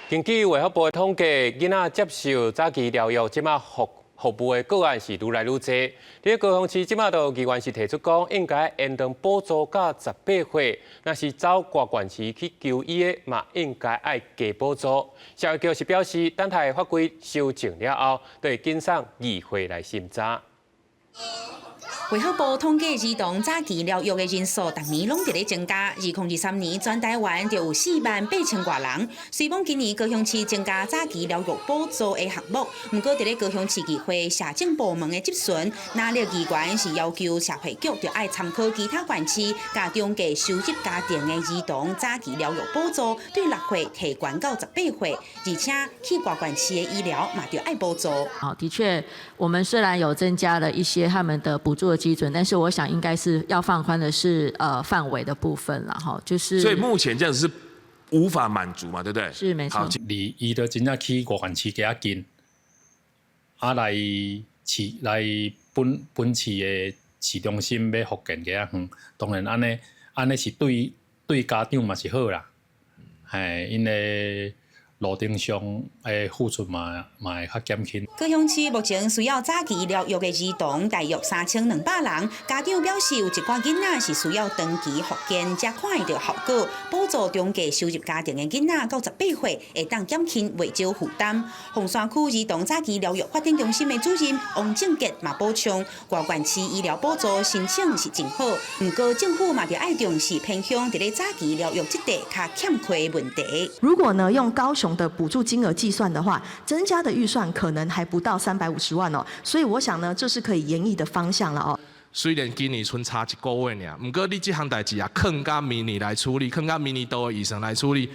根據衛福部的統計，囡仔接受早期療育這馬服務的個案是愈來愈濟。佇高雄市這馬就議員是提出講，應該延長補助到十八歲，若是走外縣市去求醫的，嘛應該愛加補助。社會局是表示，等待法規修正了後，就會緊送議會來審查。衛福部統計兒童早期療育的人數，逐年攏佇咧增加。2023年全台灣就有4萬8千外人。雖罔今年高雄市增加早期療育補助的項目，毋過佇咧高雄市議會社政部門的質詢，藍綠議員是要求社會局著愛參考其他縣市，共中低收入家庭的兒童早期療育補助對6歲提懸到18歲，而且去外縣市的醫療嘛著愛補助。好，的確，我們雖然有增加了一些他們的補助的基準，但是我想應該是要放寬的是範圍的部分了哈，就是。所以目前這樣子是無法滿足嘛，對不對？是沒錯。離伊都真正去外縣市較近，啊來市來本本市的市中心欲復健較遠，當然按呢按呢是對對家長嘛是好啦，嘿，𪜶的路程上的付出嘛嘛會較減輕。高雄市目前需要早期療育的兒童大約3200人，家長表示有一寡囡仔是需要長期復健才看會著效果。補助中低收入家庭的囡仔到十八歲，會當減輕袂少負擔。鳳山區兒童早期療育發展中心的主任王正傑嘛補充，外縣市醫療補助申請是真好，毋過政府嘛著愛重視偏鄉佇咧早期療育這塊較欠缺的問題。如果呢用高雄的補助金額計算的話，增加的預算可能還不到350萬哦，所以我想呢，這是可以研議的方向了哦。雖然今年賰差一個月爾，毋過你這項代誌也囥到明年來處理，囥到明年度的預算來處理。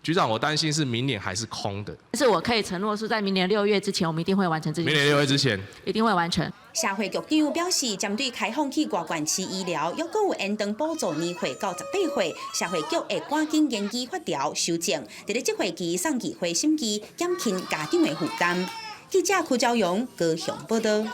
局長，我擔心是明年還是空的。但是我可以承諾，是在明年六月之前，我們一定會完成這件事。明年六月之前，一定會完成。社會局長表示，針對開放去外縣市醫療，猶閣有延長補助年歲到十八歲，社會局會趕緊研究法條修正，佇咧這會期送議會審議，減輕家長的負擔。記者柯昭陽高雄報道。